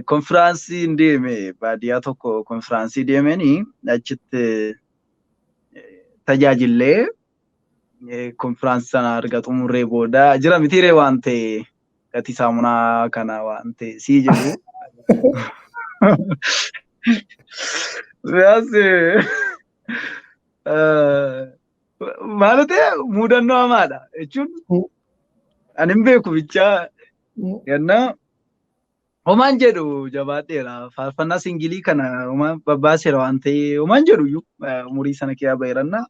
Konfiraansii deeme, baadiyyaa tokko konfiraansii deemanii achitti tajaajillee, konfiraansii sana erga xumurree booda jira mitiiree waan ta'e gatii saamunaa kana waan ta'e sii jedhu. Siyaas maal ta'e, mudannoo hamaadha jechuun ani hin beeku bichaa gannaa homaan jedhu jabaadheera. Faarfannaa singilii kana homaan babbaaseera waan ta'e homaan jedhu iyyuu umurii sana keessa baheeranna.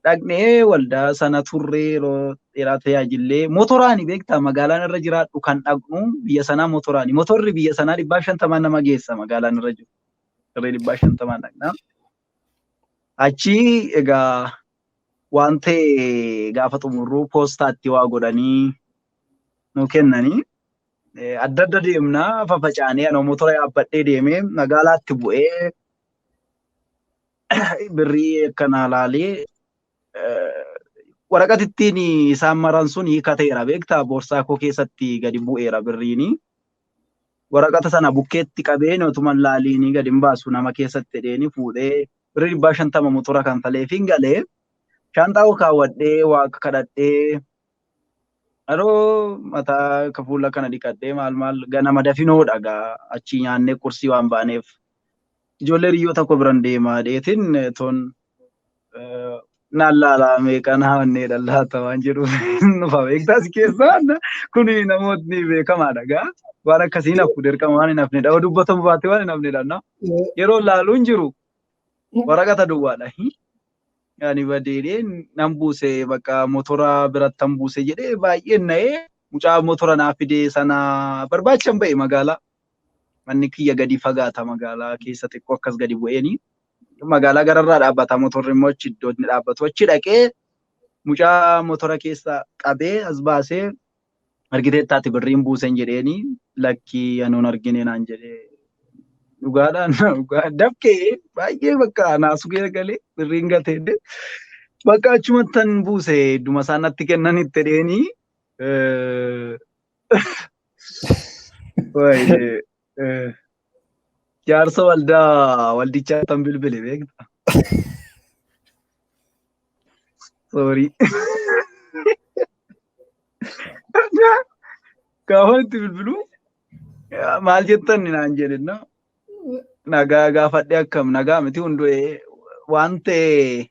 Dhaqnee waldaa sana turree yeroo dheeraa tajaajillee, motoraani beektaa, magaalaan irra jiraadhu kan dhaqnu biyya sanaa motoraani. Motorri biyya sanaa 150n nama geessa magaalaan irra jiru. Sirrii 150n dhaqna. Achi egaa waan ta'e gaafa xumurru poostaatti waa godhanii nu kennanii adda adda deemnaa fafacaanee, anoo motora yaabbadhee deemee magaalaatti bu'ee birrii akkanaa laalee, waraqatittiin isaan maran sun hiikateera beektaa, boorsaa koo keessatti gadi bu'eera birriini. Waraqata sana bukkeetti qabeen otuman laaliinii gadi hin baasu nama keessatti jedheeni fuudhee birrii 150 motora kan faleefiin galee shaanxaa koo kaawwadhee waaqa kadhadhee yeroo mataa ka fuula kana dhiqadhee maal maal ganama dafinoodha gaa, achii nyaannee qursii waan baaneef ijoollee hiriyoota koo biran deemaa dheetin toon naan laalaa meeqa naannee dhallaata waan jedhu nufa beektaa si keessaa kuni namootni beekamaadha gaa, waan akkasii hin hafu, dirqama waan hin hafnedha, yoo dubbatamu baate waan hin hafnedha. Yeroo laaluun jiru waraqata duwwaadha. Ani badeedhee nan buuse, bakka motora birattan buuse jedhee baay'een na'ee mucaa motora naa fide sana barbaachan ba'e magaalaa. Manni kiyya gadi fagaata, magaalaa keessa xiqqoo akkas gadi bu'eeni. Magaalaa gararraa dhaabbata motorri immoo, achi iddoo inni dhaabbatu achi dhaqee mucaa motora keessa qabee as baasee, argiteettaati birriin buusen jedheeni, lakkii anuun argine naan jedhee. Dhugaadhaan dhugaa dafqee baay'ee bakka naasu keessa galee birriin gatee bakka achumattan buuse idduma isaan natti kennan itti jedheeni. Jaarsa waldaa waldichaa tan bilbile beekta. Sorry. Gaafa itti bilbilu maal jettan naan jedhenna. Nagaa gaafadhe, akkam nagaa miti hunduu, waan ta'e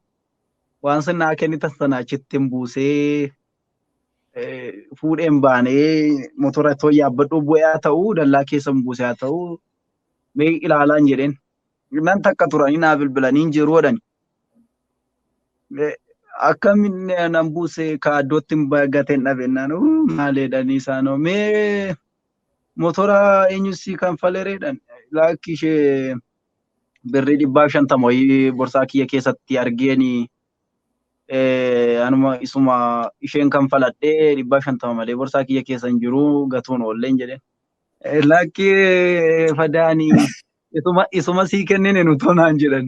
waan sinaa kennitan sana achitti hin buusee fuudheen baanee motora too yaabbadhu bu'ee haa ta'u, dallaa keessa hin buuse haa ta'u, mee ilaalaan jedheen. Nan takka turanii naa bilbilanii hin jiru jedhani. Akkamiin nan buuse ka iddootti hin gateen dhabe naan maal jedhanii isaanoo, mee motora eenyusi kan falereedhan, lakki ishee birrii 150 wayii borsaa kiyya keessatti argeeni, anuma isuma isheen kan faladhee 150 malee borsaa kiyya keessa hin jiru, gatuun oolleen jedheen. Lakki fadaanii isuma sii kennine nu tonaan jedhan.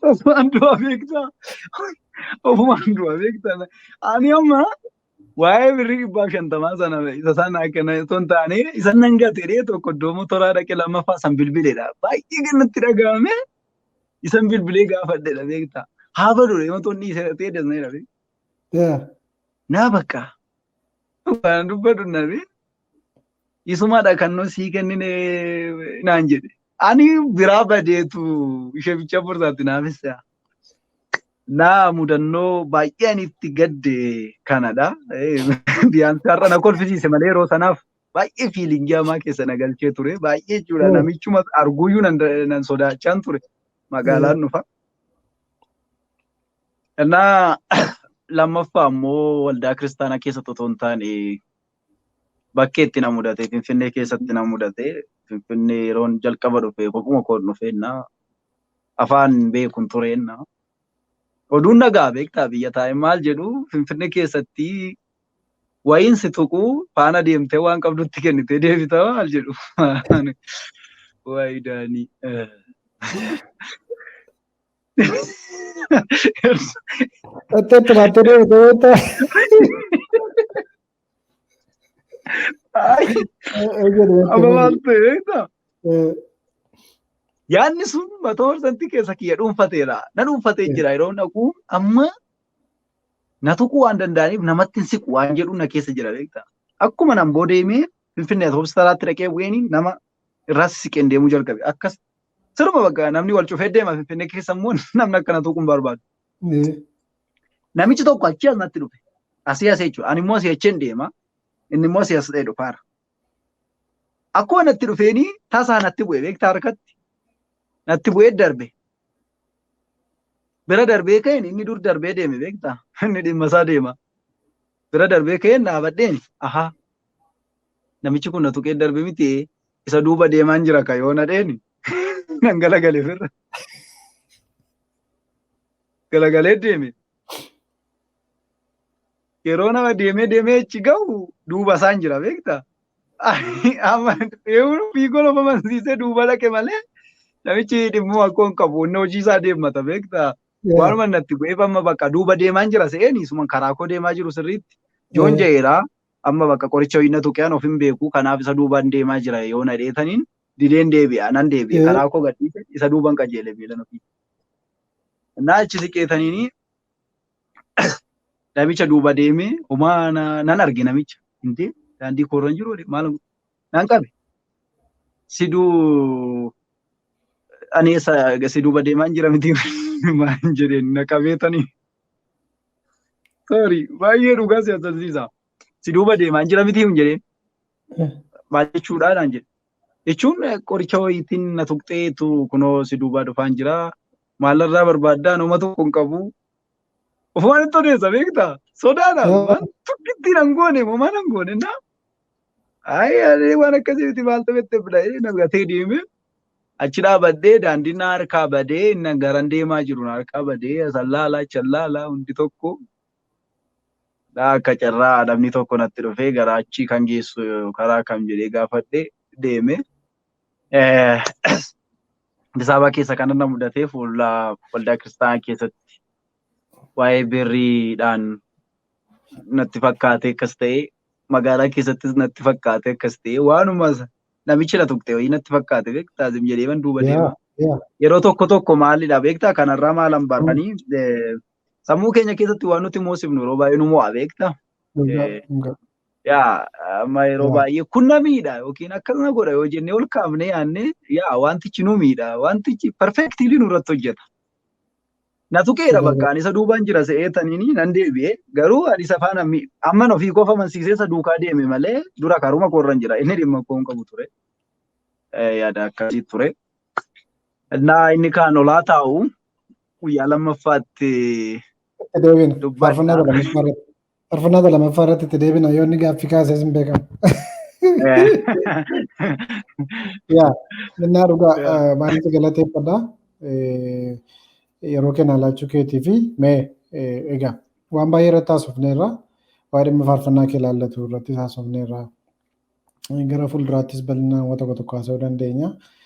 Ofumaan du'a beektaa? Ofumaan du'a beektaa? Ani amma waa'ee birrii 150 sana isa sana akkana osoo hin taane isa nan gatee tokko iddoo motoraa dhaqee lammaffaa san bilbileedha. Baay'ee kan natti dhaga'ame isan bilbilee gaafadheedha beektaa. Haa badu motorni dhiisee ta'ee dasneedha. Naa bakka waan dubbadhu nabi isumadha kan nu sii kennine naan jedhe. Ani biraa badeetu ishee bicha borsaatti naafis ta'a. Naa mudannoo baay'ee ani itti gadde kanadha. Biyyaansi har'a na kolfisiise malee yeroo sanaaf baay'ee fiilingii hamaa keessa na galchee ture. Baay'ee jechuudha, namichuma arguuyyuu nan sodaachaan ture. Magaalaan dhufa. Innaa lammaffaa immoo waldaa kiristaanaa keessatti otoo hin taane bakkeetti na mudate, Finfinnee keessatti na mudate. Finfinnee yeroon jalqaba dhufe kophuma koon dhufe, innaa afaan beekun ture innaa. Oduun nagaa beektaa biyya taa'e maal jedhu, Finfinnee keessatti wayiin si tuquu faana deemtee waan qabdutti kennitee deebita maal jedhu. Wayi daanii. Dhattee baattee deebite beektaa? Amma maal ta'e beektaa? Yaadni sun 100% keessa kiyya dhuunfateera. Na dhuunfatee jira yeroo dhaqu, amma na tuquu waan danda'aniif namatti hin siqu waan jedhu na keessa jira, beektaa? Akkuma nan boodeemee Finfinnee hospitaalaatti dhaqee bu'eeni nama irraa siqeen deemuu jalqabe. Akkas siruma bakka namni wal cufee deema, Finfinnee keessa immoo namni akkana tuquu hin barbaadu. Namichi tokko achii as natti dhufe. Asii as jechuudha. Ani immoo asii achiin deema. Inni immoo asii as ta'e dhufaara. Akkuma natti dhufeeni tasaa natti bu'e, beektaa, harkatti. Natti bu'ee darbe. Bira darbee ka'een inni dur darbee deeme, beektaa? Inni dhimma isaa deema. Bira darbee ka'een dhaabadheen, ahaa, namichi kun na tuqee darbe miti, isa duuba deemaan jira ka yoo na dheeni nan galagalee firra. Galagalee deeme. Yeroo nama deemee deemee achi gahu duuba isaan jira, beektaa? Amma fiigoo nama mansiisee duuba dhaqe malee namichi dhimmuma akkoo hin qabu, inni hojii isaa deemmata, beektaa? Waanuma natti bu'eef amma bakka duuba deemaan jira se'een isuma karaa koo deemaa jiru sirriitti. Joon jedheera, amma bakka qoricha wayii na tuqee of hin beeku, kanaaf isa duubaan deemaa jira yoo na dheetaniin dideen deebi'a, nan deebi'a, karaa koo gadhiise, isa duuban qajeele miilan ofii. Naa achi siqeetaniini namicha duuba deemee homaa nan arge namicha. Intee daandii koorra hin jiru, maal nan qabe. Siduu ani eessa si duuba deemaan jira miti maal jedheen na qabeetanii. Sorry, baay'ee dhugaa si asansiisa. Si duuba deemaan jira miti hin jedheen. Maal jechuudha naan jedhe. Jechuun qoricha wayiitiin na tuqxeetu kunoo si duubaa dhufaan jira. Maalarraa barbaaddaa, nama tokko hin qabu. Ofumaan itti odeessa, beektaa? Sodaadha. Waan tokkitti nan goone, homaa nan goone na. Ayi, waan akkasii miti, maal ta'etti bidha'ee na gatee deeme. Achi dhaabadhee daandiin na harkaa badee, inni garan deemaa jiru na harkaa badee, asan laalaa achan laalaa hundi tokko. Akka carraa namni tokko natti dhufee gara achii kan geessu karaa kam jedhee gaafadhee deeme. Addis Ababaa keessa kan na mudatee fuula waldaa kiristaanaa keessatti waa'ee birriidhaan natti fakkaatee akkas ta'e, magaalaa keessattis natti fakkaatee akkas ta'e, waanuma namichi na tuqxe wayii natti fakkaate, beektaa, zim jedhee man duuba deema. Yeroo tokko tokko maalidha, beektaa, kanarraa maalan baranii sammuu keenya keessatti waan nuti moosifnu yeroo baay'ee nu mo'a, beektaa. Yaa, amma yeroo baay'ee kun na miidha yookiin akkasuma godha yoo jennee ol kaafnee yaadne, yaa, wantichi nu miidha, wantichi perfectly nurratti hojjeta. Na tuqeera, bakka ani isa duubaan jira se'eetaniini nan deebi'e, garuu ani isa faana amman ofii qofa amansiisee isa duukaa deeme malee dura karuma koorran jira, inni dhimma koo hin qabu ture. Yaada akkasii ture. Naa inni kaan olaa taa'u guyyaa lammaffaatti Itti deebina. dubbadha. Faarfannaa lammaffaa irratti itti deebina, yoo inni gaaffii kaases hin beekamu. Yaa, innaa dhugaa baay'ee galateeffadha. Yeroo kenna laachuu keetii fi mee egaa waan baay'ee irratti haasofneerra. Waa'ee dhimma faarfannaa kee ilaallatu irratti haasofneerra. Gara fuulduraattis bal'inaan waan tokko tokko haasa'uu dandeenya.